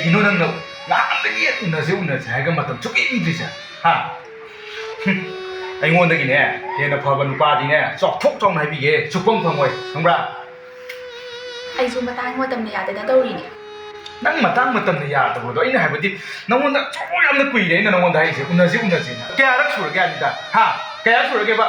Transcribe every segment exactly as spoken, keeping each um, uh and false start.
ꯀꯩꯅꯣ ꯅꯪꯅ ꯉꯥꯏꯍꯥꯛꯇꯒꯤ ꯎꯅꯁꯦ ꯎꯅꯁꯦ ꯍꯥꯏꯔꯒ ꯃꯇꯝ ꯁꯨꯛꯄꯤ ꯄꯤꯗ꯭ꯔꯤꯁꯦ? ꯍꯥ? ꯍꯨꯝ, ꯑꯩꯉꯣꯟꯗꯒꯤꯅꯦ ꯍꯦꯟꯅ ꯐꯕ ꯅꯨꯄꯥꯗꯤꯅꯦ, ꯆꯥꯎꯊꯣꯛ ꯆꯥꯎꯅ ꯍꯥꯏꯕꯤꯒꯦ, ꯁꯨꯛꯐꯪ ꯐꯪꯉꯣꯏ, ꯈꯪꯕ꯭ꯔꯥ? ꯑꯩꯁꯨ ꯃꯇꯥꯡ ꯃꯇꯝꯅ ꯌꯥꯗꯅ ꯇꯧꯔꯤꯅꯦ꯫ ꯅꯪ ꯃꯇꯥꯡ ꯃꯇꯝꯅ ꯌꯥꯗꯕꯗꯣ, ꯑꯩꯅ ꯍꯥꯏꯕꯗꯤ ꯅꯪꯉꯣꯟꯗ ꯆꯥꯎ ꯌꯥꯝꯅ ꯀꯨꯏꯔꯦ ꯑꯩꯅ ꯅꯪꯉꯣꯟꯗ ꯍꯥꯏꯔꯤꯁꯦ, ꯎꯅꯁꯤ ꯎꯅꯁꯤꯅ꯫ ꯀꯌꯥꯔꯛ ꯁꯨꯔꯒꯦ ꯍꯥꯏꯕꯅꯤꯗ? ꯍꯥ? ꯀꯌꯥꯔꯛ ꯁꯨꯔꯒꯦꯕ?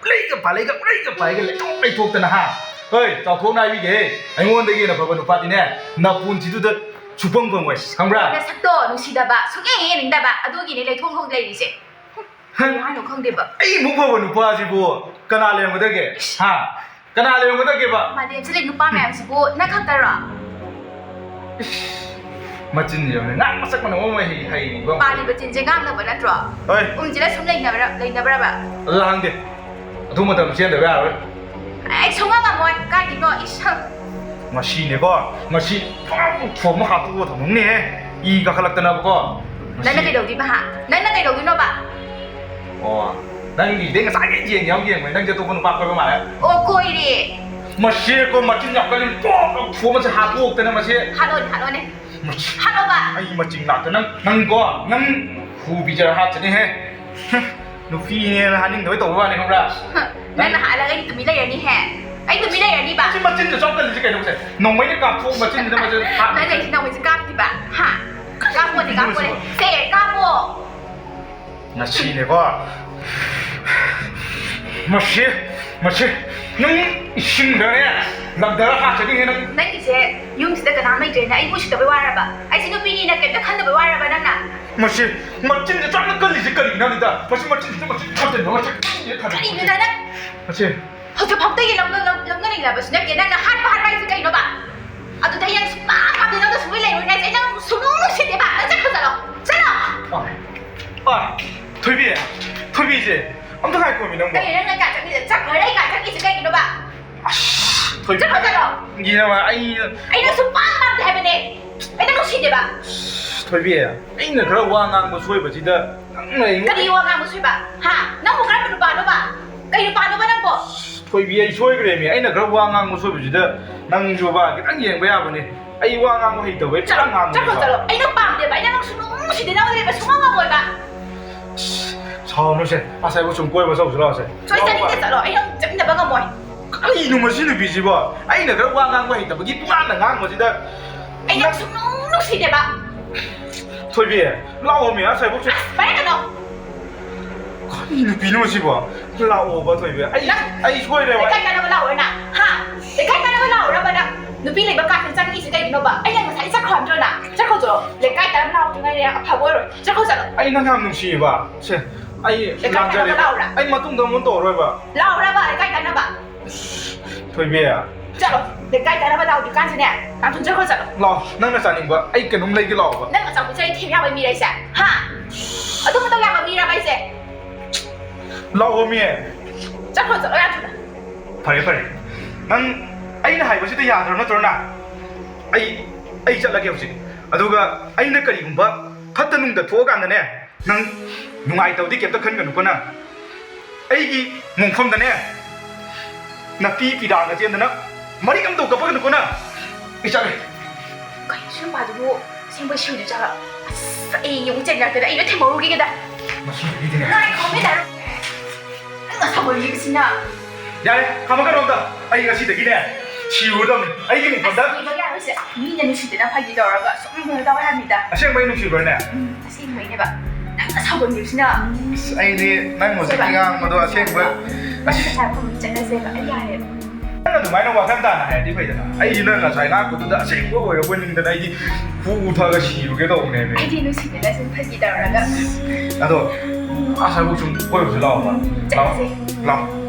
ꯎꯔꯩꯒ ꯄꯥꯜꯂꯩꯒ, ꯎꯔꯩꯒ ꯄꯥꯜꯂꯩꯒ, ꯂꯩꯊꯣꯛ ꯂꯩꯊꯣꯛꯇꯅ, ꯍꯥ? ꯍꯣꯏ, ꯆꯥꯎꯊꯣꯛꯅ ꯍꯥꯏꯕꯤꯒꯦ, ꯑꯩꯉꯣꯟꯗꯒꯤ ꯍꯦꯟꯅ ꯐꯕ ꯅꯨꯄꯥꯗꯤꯅꯦ, ꯅꯄꯨꯟꯁꯤꯗꯨꯗ ꯁꯨꯛꯐꯪ ꯐꯪꯉꯣꯏ, ꯈꯪꯕ꯭ꯔꯥ? ꯅꯁꯛꯇꯣ ꯅꯨꯡꯁꯤꯗꯕ, ꯁꯨꯛꯌꯦꯡ ꯌꯦꯡꯅꯤꯡꯗꯕ, ꯑꯗꯨꯒꯤꯅꯦ ꯂꯩꯊꯣꯛ ꯂꯩꯊꯣꯛ ꯂꯩꯔꯤꯁꯦ꯫ ꯀꯩ ꯍꯥꯏꯅꯣ ꯈꯪꯗꯦꯕ꯫ ꯑꯩꯃꯨꯛ ꯐꯕ ꯅꯨꯄꯥꯁꯤꯕꯨ ꯀꯅꯥ ꯂꯩꯔꯝꯒꯗꯒꯦ? ꯍꯥ? ꯀꯅꯥ ꯂꯩꯔꯝꯒꯗꯒꯦꯕ? ꯃꯥꯂꯦꯝꯁꯤꯗ ꯂꯩ ꯅꯨꯄꯥ ꯃꯌꯥꯝꯁꯤꯕꯨ ꯅꯪ ꯈꯛꯇꯔꯣ? ꯏꯁ, ꯃꯆꯤꯟꯁꯦ ꯌꯦꯡꯉꯨꯅꯦ, ꯉꯥꯡ ꯃꯁꯛ ꯃꯅꯝ ꯑꯃ ꯍꯩ-, ꯍꯩꯔꯤꯕ꯫ ꯄꯥꯜꯂꯤꯕ ꯆꯤꯟꯁꯦ ꯉꯥꯡꯅꯕ ꯅꯠꯇ꯭ꯔꯣ? ꯍꯣꯏ꯫ ꯎꯝꯁꯤꯗ ꯁꯨꯝ ꯂꯩꯅꯕ꯭ꯔꯥ-, ꯂꯩꯅꯕ꯭ꯔꯕ? ꯑꯗꯨ ꯍꯪꯗꯦ꯫ ꯑꯗꯨ ꯃꯇꯝ ꯆꯦꯟꯗꯕ ꯌꯥꯔꯣꯏ꯫ ꯑꯩ ꯁꯨꯡꯉꯝ ꯉꯝꯃꯣꯏ꯫ ꯀꯥꯏꯗꯩꯅꯣ? ꯏꯁ, ꯍꯪ꯫ ꯉꯁꯤꯅꯦꯀꯣ, ꯉꯁꯤ ꯄꯨꯔꯥ ꯐꯣꯝ ꯑꯃ ꯍꯥꯞꯄꯒ ꯊꯝꯃꯝꯅꯦꯍꯦ꯫ ꯏ ꯀꯥꯈꯠꯂꯛꯇꯅꯕꯀꯣ꯫ ꯅꯪꯅ ꯉꯁꯤ ꯀꯩꯗꯧꯗꯣꯏꯕ, ꯍꯥ? ꯅꯪꯅ ꯀꯩꯗꯧꯗꯣꯏꯅꯣꯕ? ꯑꯣ, ꯅꯪꯒꯤꯗꯩ ꯉꯁꯥꯏꯗꯩ ꯌꯦꯡ ꯌꯥꯝ ꯌꯦꯡꯕꯅꯦ꯫ ꯅꯪꯁꯦ ꯑꯇꯣꯞꯄ ꯅꯨꯄꯥ ꯀꯣꯏꯕ ꯃꯥꯜꯂꯦ꯫ ꯑꯣ, ꯀꯣꯏꯔꯦ꯫ ꯃꯁꯤꯀꯣ, ꯃꯆꯤꯟ ꯌꯥꯝ ꯀꯜꯂꯤ꯫ ꯄꯣꯛ! ꯐꯣꯝ ꯑꯁꯦ ꯍꯥꯠꯇꯣꯛꯇꯅ ꯃꯁꯤ꯫ ꯍꯥꯠꯂꯣꯅꯦ, ꯍꯥꯠꯂꯣꯅꯦ꯫ ꯃꯁꯤ꯫ ꯍꯥꯠꯂꯣꯕ꯫ ꯑꯩ ꯃꯆꯤꯟ ꯂꯥꯛꯇ ꯅꯪ, ꯅꯪꯀꯣ, ꯅꯪ ꯍꯨ ꯄꯤꯖꯔ ꯍꯥꯠꯆꯅꯤꯍꯦ꯫ ꯅꯨꯄꯤꯅꯦꯅ ꯍꯥꯠꯅꯤꯡꯗꯕꯩ ꯇꯧꯕ ꯋꯥꯅꯤ, ꯈꯪꯕ꯭ꯔꯥ? ꯅꯪꯅ ꯍꯥꯠꯂꯒ ꯑꯩ ꯇꯨꯃꯤꯟ ꯂꯩꯔꯅꯤꯍꯦ꯫ ꯑꯩ ꯇꯨꯃꯤꯟ ꯂꯩꯔꯅꯤꯕ꯫ ꯁꯤ ꯃꯆꯤꯟꯗ ꯆꯥꯎꯈꯠꯂꯤꯁꯦ ꯀꯩꯅꯣ ꯁꯦ? ꯅꯣꯡꯃꯩꯅ ꯀꯥꯞꯊꯣꯛ ꯃꯆꯤꯟꯁꯤꯗ ꯃꯆꯤꯟ ꯍꯥꯠ-, ꯅꯪ ꯑꯩꯁꯤ ꯅꯣꯡꯃꯩꯁꯦ ꯀꯥꯞꯇ꯭ꯔꯤꯕ? ꯍꯥ? ꯀꯥꯞꯄꯣꯅꯦ, ꯀꯥꯞꯄꯣꯅꯦ꯫ ꯁꯦ, ꯀꯥꯞꯄꯣ꯫ ꯉꯁꯤꯅꯦꯀꯣ꯫ ꯃꯁꯤ, ꯃꯁꯤ, ꯅꯪ ꯏꯁꯤꯡꯗꯅꯦ ꯂꯪꯊꯔ ꯍꯥꯠꯆꯅꯤꯍꯦ ꯅꯪ꯫ ꯅꯪꯒꯤꯁꯦ ꯌꯨꯝꯁꯤꯗ ꯀꯅꯥꯝ ꯂꯩꯇ꯭ꯔꯦꯅ ꯑꯩꯕꯨ ꯎꯁꯤꯠꯇꯕꯩ ꯋꯥꯔꯕ? ꯑꯩꯁꯦ ꯅꯨꯄꯤꯅꯤꯅ ꯀꯩꯝꯇ ꯈꯟꯗꯕꯩ ꯋꯥꯔꯕ ꯅꯪꯅ? ꯃꯁꯤ, ꯃꯆꯤꯟꯁꯦ ꯆꯥꯎꯅ ꯀꯜꯂꯤꯁꯦ ꯀꯔꯤꯒꯤꯅꯣ ꯑꯗꯨꯗ? ꯃꯁꯤ ꯃꯆꯤꯟꯁꯤꯗ ꯃꯆꯤꯟ ꯊꯥꯖꯤꯟꯕ ꯃꯆꯤꯟ ꯀꯜꯂꯤꯁꯦ ꯀꯔꯤꯒꯤꯅꯣ? ꯀꯔꯤꯅꯣ ꯅꯪ? ꯃꯁꯤ꯫ ꯍꯧꯖꯤꯛꯐꯥꯎꯗꯒꯤ ꯂꯧꯅ-, ꯂꯧ-, ꯂꯧꯅꯅꯤꯡꯂꯕꯁꯨ ꯅꯠꯇꯦ꯫ ꯅꯪꯅ ꯍꯥꯠꯄ ꯍꯥꯠꯄ ꯍꯥꯏꯁꯦ ꯀꯩꯅꯣꯕ? ꯑꯗꯨꯗ ꯑꯩ ꯅꯪ ꯁꯨꯡꯄꯥꯝ ꯄꯥꯝꯗꯦ, ꯅꯪꯅ ꯁꯨꯡꯂꯩ ꯂꯩꯔꯣꯏꯅꯦ ꯍꯥꯏꯁꯦ꯫ ꯑꯩ ꯅꯪ ꯁꯨꯡꯅꯨꯡ ꯅꯨꯡꯁꯤꯗꯦꯕ꯫ ꯅꯪ ꯆꯠꯈ꯭ꯔꯣ ꯆꯠꯂꯣ꯫ ꯆꯠꯂꯣ꯫ ꯑꯥ, ꯑꯥ, ꯊꯣꯏꯕꯤ, ꯊꯣꯏꯕꯤꯁꯦ, ꯑꯝꯇ ꯉꯥꯏꯈꯣꯃꯤ ꯅꯪꯕꯣ꯫ ꯀꯩꯅꯣ ꯅꯪꯅ ꯀꯥꯏ ꯆꯠꯂꯤꯁꯦ? ꯆꯠꯈ꯭ꯔꯣ, ꯑꯩ ꯀꯥꯏ ꯆꯠꯂꯤꯁꯦ ꯀꯩꯒꯤꯅꯣꯕ? ꯑꯁ, ꯊꯣꯏꯕꯤ꯫ ꯆꯠꯈ꯭ꯔꯣ ꯆꯠꯂꯣ꯫ ꯒꯤꯅꯕ ꯑꯩ ꯑꯩ ꯅꯪ ꯁꯨꯡꯄꯥꯝ ꯄꯥꯝꯗꯦ ꯍꯥꯏꯕꯅꯦ꯫ ꯑꯩ ꯅꯪ ꯅꯨꯡꯁꯤꯗꯦꯕ꯫ ꯑꯁ, ꯊꯣꯏꯕꯤ, ꯑꯩꯅ ꯈꯔ ꯋꯥ ꯉꯥꯡꯕ ꯁꯣꯏꯕꯁꯤꯗ ꯅꯪꯅ ꯑꯩꯉꯣꯟꯗ ꯀꯔꯤ ꯋꯥ ꯉꯥꯡꯕ ꯁꯣꯏꯕ? ꯍꯥ? ꯅꯪꯕꯨ ꯀꯔꯝꯕ ꯅꯨꯄꯥꯅꯣꯕ? ꯀꯩ ꯅꯨꯄꯥꯅꯣꯕ ꯅꯪꯕꯣ? ꯊꯣꯏꯕꯤ, ꯑꯩ ꯁꯣꯏꯈ꯭ꯔꯦꯃꯤ꯫ ꯑꯩꯅ ꯈꯔ ꯋꯥ ꯉꯥꯡꯕ ꯁꯣꯏꯕꯁꯤꯗ ꯅꯪꯁꯨꯕ ꯈꯤꯇꯪ ꯌꯦꯡꯕ ꯌꯥꯕꯅꯦ꯫ ꯑꯩ ꯋꯥ ꯉꯥꯡꯕ ꯍꯩꯇꯕꯩ ꯄꯨꯔꯥ ꯆꯠꯂꯣ, ꯉꯥꯡꯕꯅꯦ꯫ ꯆꯠꯈ꯭ꯔꯣ, ꯆꯠꯂꯣ꯫ ꯑꯩ ꯅꯪ ꯄꯥꯝꯗꯦꯕ꯫ ꯑꯩ ꯅꯪ ꯁꯨꯡꯅꯨꯡ ꯅꯨꯡꯁꯤꯗꯦ꯫ ꯅꯪ ꯂꯩꯕ ꯁꯨꯡꯉꯝ ꯉꯝꯃꯣꯏꯕ꯫ ꯁꯥꯎꯅꯨꯁꯦ꯫ ꯑꯁꯥꯏꯕꯨ ꯁꯨꯝ ꯀꯣꯏꯕ ꯆꯧꯁꯤ ꯂꯥꯛꯑꯣꯁꯦ꯫ ꯁꯣꯏ ꯂꯥꯛꯑꯣꯕ꯫ ꯆꯠꯅꯤꯡꯗꯦ, ꯆꯠꯂꯣ꯫ ꯑꯩ ꯅꯪ ꯆꯠꯃꯤꯟꯅꯕ ꯉꯝꯃꯣꯏ꯫ ꯀꯔꯤꯅꯣ ꯃꯁꯤ ꯅꯨꯄꯤꯁꯤꯕꯣ? ꯑꯩꯅ ꯈꯔ ꯋꯥ ꯉꯥꯡꯕ ꯍꯩꯇꯕꯒꯤ ꯄꯨꯡꯉꯥꯡꯗ ꯉꯥꯡꯕꯁꯤꯗ꯫ ꯑꯩ ꯅꯪ ꯁꯨꯡꯅꯨꯡ ꯅꯨꯡꯁꯤꯗꯦꯕ꯫ ꯊꯣꯏꯕꯤ, ꯂꯥꯛꯑꯣꯃꯤ, ꯑꯁꯥꯏꯕꯨ ꯁꯨꯝ꯫ ꯑꯁ, ꯄꯥꯏꯔꯛꯀꯅꯣ꯫ ꯀꯔꯤ ꯅꯨꯄꯤꯅꯣ ꯁꯤꯕꯣ? ꯂꯥꯛꯑꯣꯕ ꯊꯣꯏꯕꯤ꯫ ꯑꯩ, ꯅꯪ ꯑꯩ ꯁꯣꯏꯔꯦꯕ꯫ ꯂꯩꯀꯥꯏ ꯀꯥꯟꯅꯕ ꯂꯥꯛꯑꯣꯔ ꯅꯪ? ꯍꯥ? ꯂꯩꯀꯥꯏ ꯀꯥꯟꯅꯕ ꯂꯥꯛꯑꯣꯔꯕ ꯅꯪ? ꯅꯨꯄꯤ ꯂꯩꯕ ꯀꯥꯁꯤꯗ ꯆꯪꯉꯛꯏꯁꯦ ꯀꯩꯒꯤꯅꯣꯕ? ꯑꯩꯅ ꯉꯁꯥꯏ ꯆꯠꯈ꯭ꯔꯣ ꯍꯥꯏꯕ ꯅꯠꯇ꯭ꯔꯣ ꯅꯪ? ꯆꯠꯈ꯭ꯔꯣ ꯆꯠꯂꯣ꯫ ꯂꯩꯀꯥꯏ ꯀꯥꯟꯅꯕ ꯂꯥꯛꯑꯣꯗ꯭ꯔꯤꯉꯩꯗ ꯌꯥꯝ ꯑꯐꯕ ꯑꯣꯏꯔꯣꯏ꯫ ꯆꯠꯈ꯭ꯔꯣ ꯆꯠꯂꯣ꯫ ꯑꯩ ꯅꯪ ꯌꯥꯝ ꯅꯨꯡꯁꯤꯌꯦꯕ꯫ ꯁꯦ, ꯑꯩ ꯂꯩꯀꯥꯏ ꯀꯥꯟꯅꯕ ꯂꯥꯟꯖꯔꯦ꯫ ꯂꯥꯛꯑꯣꯔꯥ? ꯑꯩ ꯃꯇꯨꯡꯗ ꯑꯃꯨꯛ ꯇꯧꯔꯔꯣꯏꯕ꯫ ꯂꯥꯛꯑꯣꯔꯕ ꯂꯩꯀꯥꯏ ꯀꯥꯟꯅꯕ? ꯊꯣꯏꯕꯤ꯫ ꯆꯠꯂꯣ꯫ ꯂꯩꯀꯥꯏ ꯀꯥꯟꯅꯕ ꯂꯥꯛꯑꯣꯗ꯭ꯔꯤꯀꯥꯟꯁꯤꯅꯦ꯫ ꯇꯥꯟꯊꯣꯛ ꯆꯠꯈ꯭ꯔꯣ ꯆꯠꯂꯣ꯫ ꯂꯥꯛꯑꯣ, ꯅꯪꯅ ꯆꯥꯅꯤꯡꯕ ꯑꯩ ꯀꯩꯅꯣꯝ ꯂꯩꯒꯦ ꯂꯥꯛꯑꯣꯕ꯫ ꯅꯪ ꯑꯆꯥꯄꯣꯠ ꯆꯥꯅꯤ ꯊꯦꯝ ꯌꯥꯕ ꯃꯤꯔ ꯑꯩꯁꯦ? ꯍꯥ? ꯑꯗꯨꯝꯕ ꯇꯧ ꯌꯥꯕ ꯃꯤꯔꯕ ꯑꯩꯁꯦ? ꯂꯥꯛꯑꯣꯃꯤ꯫ ꯆꯠꯈ꯭ꯔꯣ ꯆꯠꯂꯣ ꯌꯥꯝ ꯊꯨꯅ꯫ ꯐꯔꯦ, ꯐꯔꯦ꯫ ꯅꯪ ꯑꯩꯅ ꯍꯥꯏꯕꯁꯤꯗ ꯌꯥꯗ꯭ꯔꯕ ꯅꯠꯇ꯭ꯔꯣ ꯅꯪ? ꯑꯩ, ꯑꯩ ꯆꯠꯂꯒꯦ ꯍꯧꯖꯤꯛ꯫ ꯑꯗꯨꯒ ꯑꯩꯅ ꯀꯔꯤꯒꯨꯝꯕ ꯐꯠꯇ ꯅꯨꯡꯗ ꯊꯣꯛꯑꯀꯥꯟꯗꯅꯦ, ꯅꯪ ꯅꯨꯡꯉꯥꯏꯇꯕꯗꯤ ꯀꯩꯝꯇ ꯈꯟꯒꯅꯨꯀꯣ ꯅꯪ꯫ ꯑꯩꯒꯤ ꯃꯣꯡꯐꯝꯗꯅꯦ, ꯅꯥꯄꯤ ꯄꯤꯗꯥꯒ ꯆꯦꯟꯗꯅ ꯃꯔꯤꯛ ꯑꯃ ꯇꯧ ꯀꯞꯄꯛꯀꯅꯨꯀꯣ ꯅꯪ꯫ ꯑꯩ ꯆꯠꯂꯦ꯫ ꯀꯩꯅꯣ ꯁꯤ ꯅꯨꯄꯥꯗꯨꯕꯨ ꯑꯁꯦꯡꯕꯩ ꯁꯤꯔꯤꯗꯣ ꯖꯥꯠꯂꯣ? ꯑꯁ, ꯑꯩ ꯑꯃꯨꯛ ꯆꯦꯟꯅꯔꯛꯇꯅ ꯑꯩ ꯂꯣꯏ ꯊꯦꯡꯍꯧꯔꯨꯈꯤꯒꯦꯗ꯫ ꯃꯁꯤꯗꯒꯤꯗꯤꯅꯦ꯫ ꯉꯥꯏꯈꯣꯃꯤ ꯗꯥ ꯔꯣ-, ꯅꯪ ꯅꯁꯥ ꯃꯔꯤꯕꯁꯤꯅ꯫ ꯌꯥꯔꯦ, ꯈꯥꯝꯃꯛꯀꯅꯣ ꯑꯝꯇ꯫ ꯑꯩ ꯉꯁꯤꯗꯒꯤꯅꯦ ꯁꯤꯔꯨꯔꯗꯕꯅꯤ꯫ ꯑꯩꯒꯤ ꯃꯤꯡꯐꯝꯗ꯫ ꯑꯁ, ꯁꯤꯕꯒꯤ ꯍꯥꯏꯔꯣꯏꯁꯦ꯫ ꯃꯤꯅ ꯅꯨꯡꯁꯤꯗꯅ ꯐꯥꯒꯤ ꯇꯧꯔꯒ ꯁꯨꯝ ꯀꯩꯅꯣ ꯇꯧꯋꯦ ꯍꯥꯏꯕꯅꯤꯗ꯫ ꯑꯁꯦꯡꯕꯩ ꯅꯨꯡꯁꯤꯕ꯭ꯔꯅꯦ? ꯎꯝ, ꯑꯁꯦꯡꯕꯩꯅꯦꯕ꯫ ꯅꯪ ꯅꯁꯥ ꯃꯔꯤꯕꯁꯤꯅ꯫ ꯑꯁ, ꯑꯩꯗꯤ ꯅꯪ ꯍꯧꯖꯤꯛꯀꯤ ꯁꯦꯕꯥ꯫ ꯉꯥꯡꯕꯗꯣ ꯑꯁꯦꯡꯕ꯫ ꯅꯪ ꯑꯁ꯫ ꯉꯁꯥꯏ ꯃꯐꯝ ꯆꯠꯂꯁꯦꯕ꯫ ꯑꯩ ꯌꯥꯔꯦꯕ꯫ ꯅꯪ ꯑꯗꯨꯃꯥꯏꯅ ꯋꯥꯈꯜ ꯇꯥꯅ ꯍꯥꯏꯔꯗꯤ ꯐꯩꯗꯅ꯫ ꯑꯩꯗꯤ ꯅꯪ ꯉꯁꯥꯏ ꯂꯥꯛꯄꯗꯨꯗ ꯑꯁꯦꯡꯕ ꯑꯣꯏꯔꯕꯣꯏ ꯅꯤꯡꯗꯅ ꯑꯩꯗꯤ ꯍꯨ ꯊꯛꯑꯒ ꯁꯤꯔꯨꯒꯦ ꯇꯧꯕꯅꯦꯃꯤ꯫ ꯑꯩꯗꯤ ꯅꯨꯡꯁꯤꯗꯅ ꯁꯨꯝ ꯐꯥꯒꯤ ꯇꯧꯔꯒ꯫ ꯑꯗꯣ, ꯑꯁꯥꯏꯕꯨꯛ ꯁꯨꯝ ꯀꯣꯏꯔꯨꯁꯤ ꯂꯥꯛꯑꯣꯕ꯫ ꯂꯥꯛꯑꯣ꯫ ꯆꯠꯂꯁꯦ꯫ ꯂꯥꯛꯑꯣ꯫